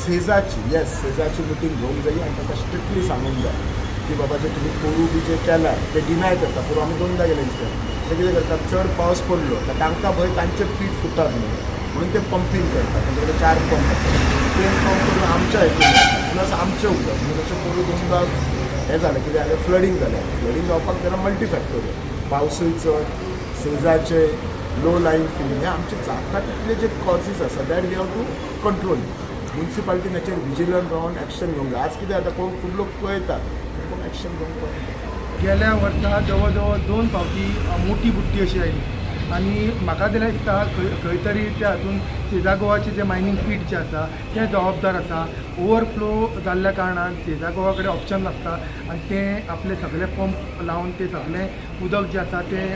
सेजाची, येस, सेजाची meeting घेवंक जायी आनी ताका स्ट्रिक्टली सांगूंक जाय की बाबा, जे तुमी पोरू बी जे केला ते डिनाय करता. पोरू आमी दोनदा गेले इन्स्पेक्ट. ते कितें करतात, चड पावस पडलो तर तांकां भंय तांचे पीठ फुटत म्हणून, म्हणून ते पंपींग करतात. तांचे कडेन चार पंप आसात. ते पंप करून आमच्या हितून प्लस आमचें उदक. म्हणजे तशें पोरूं दोनदा हें जालें. कितें जालें? फ्लडींग जालें. फ्लडींग जावपाक तेन्ना मल्टी फॅक्टोरियल, पावसूय चड, सेजाचे लो लायींग फिलींग, हे आमचे जाता तितले जे कॉजीस आसा, that we have to control. मुन्सिपाल्टीन हेचेर विजिलंट रावन एक्शन घेवंक जाय. आज कितें जाता, कोण खूब लोक पळयतात पूण कोण एक्शन घेवंक पळयना. गेल्या वर्सा जवळ जवळ दोन फावटी मोठी बुट्टी अशी आयली आनी म्हाका जाल्यार दिसता खंय खंय तरी त्या हातून सेजा गोवाचे जे मायनींग पीट जे आसा ते जबाबदार आसा. ओवरफ्लो जाल्ल्या कारणान सेजा गोवा कडेन ऑप्शन नासता आनी ते आपले सगळे पंप लावन ते सगळें उदक जें आसा तें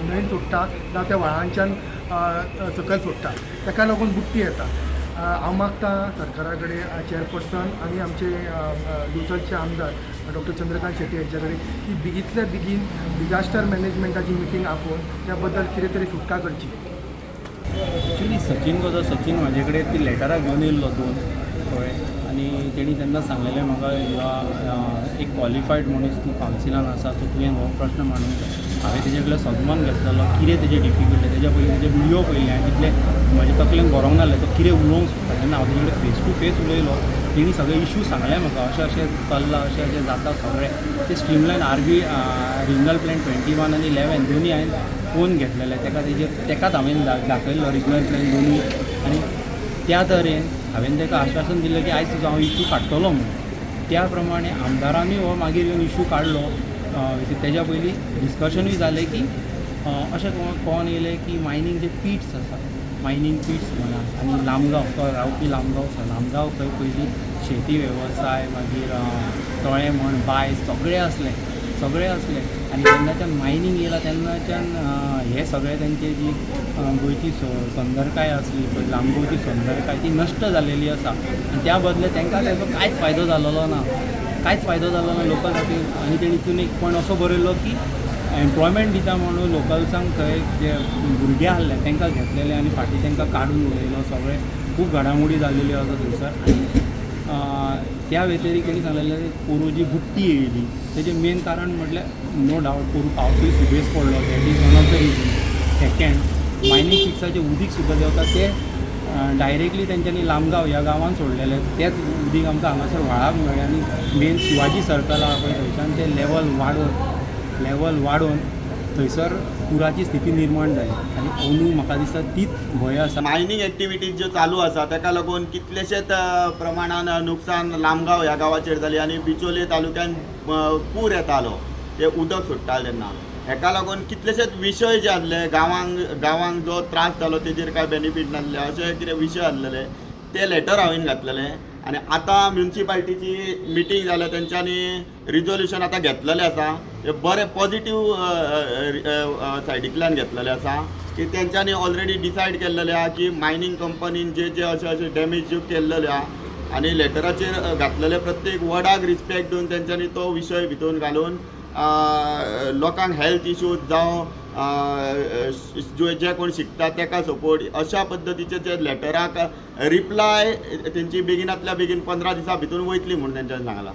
न्हंयेन सोडटा जावं त्या व्हाळांच्यान सकयल सोडटा. ताका लागून बुट्टी येता. हांव मागता सरकारा कडेन, चेअरपर्सन आनी आमचे दिवचलचे आमदार डॉक्टर चंद्रकांत शेट्ये हेंच्या कडेन की बेगींतल्या बेगीन डिजास्टर मॅनेजमेंटाची मिटींग आपोवन त्या बद्दल कितें तरी सुटका करची. एक्चुली सचिन कसो, सचिन म्हाजे कडेन ती लेटरां घेवन येयल्लो दोन, कळ्ळें? आनी तेणी तेन्ना सांगलेलें म्हाका, एक क्वॉलिफायड मनीस तूं कावन्सिलान आसा, सो तुवें हो प्रश्न मांडूंक जाय. हांवें तेजे कडल्यान सन्मान घेतलेलो कितें तेजें डिफिकल्टी. तेज्या पयलीं तेजे विडियो पळयले आनी तितलें म्हज्या तकलेन भरोंक नासलें तो कितें उलोवंक सोदता. तेन्ना हांव तेजे कडेन फेस टू फेस उलयलो. तेणी सगळे इशू सांगले म्हाका, अशें अशें चल्लां, अशें अशें जाता. सगळें ते streamline RB regional plan 21 आनी 11 दोनूय हांवें पळोवन घेतलेले. तेका तेजेर तेकाच हांवें दाखयल्लो रिजनल प्लॅन दोनूय आनी त्या तरेन हांवें ताका आश्वासन दिलें की आयज तुजो हांव इशू काडटलो म्हणून. त्या प्रमाणे आमदारानूय हो मागीर येवन इशू काडलो. तेज्या पयलीं डिस्कशनूय जालें की अशें कोण येयलें की मायनींग जे पिट्स आसा, मायनींग पिट्स म्हणा, आनी लामगांव, तो रावपी लामगांव आसा. लामगांव थंय पयलीं शेती वेवसाय, मागीर तळें म्हण, बांय सगळें आसलें, सगळें आसलें. आनी जेन्नाच्यान मायनींग येयलां तेन्नाच्यान हे सगळे तेंचे जी गोंयची सुंदरकाय आसली पळय, लामगांवची सुंदरकाय, ती नश्ट जाल्लेली आसा. आनी त्या बदले तांकां तेजो कांयच फायदो जालोलो ना, कांयच फायदो जालो ना लोकल खातीर. आनी तेणी तितून एक पॉयंट असो बरयल्लो की एम्प्लॉयमेंट दिता म्हणून लोकल्सांक थंय जे भुरगे आहले तांकां घेतलेले आनी फाटीं तांकां काडून उडयलो. सगळें खूब घडामोडी जाल्लेल्यो आसा थंयसर. आनी त्या व्यतिरिक्त तेणी सांगलेलें, पोरूं जी बुट्टी येयली तेजें मेन कारण म्हटल्यार, नो डावट, पोरूं पावसूय सुबेज पडलो, that is one of the reason. Second, mining पिट्साचें उदीक सुद्दां देंवता तें डायरेक्टली तेंच्यांनी लामगांव ह्या गांवान सोडलेलें. तेंच उदीक आमकां हांगासर व्हाळाक मेळ्ळें. आनी मेन शिवाजी सर्कल आहा पळय, थंयच्यान तें लेवल वाडोवन थंयसर पुराची स्थिती निर्माण जाली आनी अंदू म्हाका दिसता तीच भंय आसा. मायनींग एक्टिविटीज ज्यो चालू आसा ताका लागून कितलेशेच प्रमाणान नुकसान लामगांव ह्या गांवाचेर जाली आनी बिचोले तालुक्यान पूर येतालो, ते उदक सोडटाले तेन्ना. हेका लागून कितलेशेच विशय जे आसले, गांवांक गांवांक जो त्रास जालो तेजेर कांय बेनिफीट नासले, अशे कितें विशय आसलेले ते लेटर हांवें घातलेले. आनी आतां म्युनिसिपालिटीची मिटींग जाल्या, तेंच्यांनी रिजोल्युशन आतां घेतलेलें आसा. ते बरें पॉजिटीव सायडींतल्यान घेतलेलें आसा की तेंच्यांनी ऑलरेडी डिसायड केल्लेलें आहा की मायनींग कंपनीन जे जे अशे अशे डॅमेज ज्यो केल्लेल्यो आहा आनी लेटराचेर घातलेले प्रत्येक वर्डाक रिस्पेक्ट दिवन तेंच्यांनी तो विशय भितून घालून लोकांक हेल्थ इश्यूज जावं जे कोण शिकता ताका सपोर्ट, अशा पद्दतीचे जे लेटराक रिप्लाय तेंची बेगिनातल्या बेगीन 15 दिसां भितून वयतली म्हूण तेंच्यांनी सांगलां.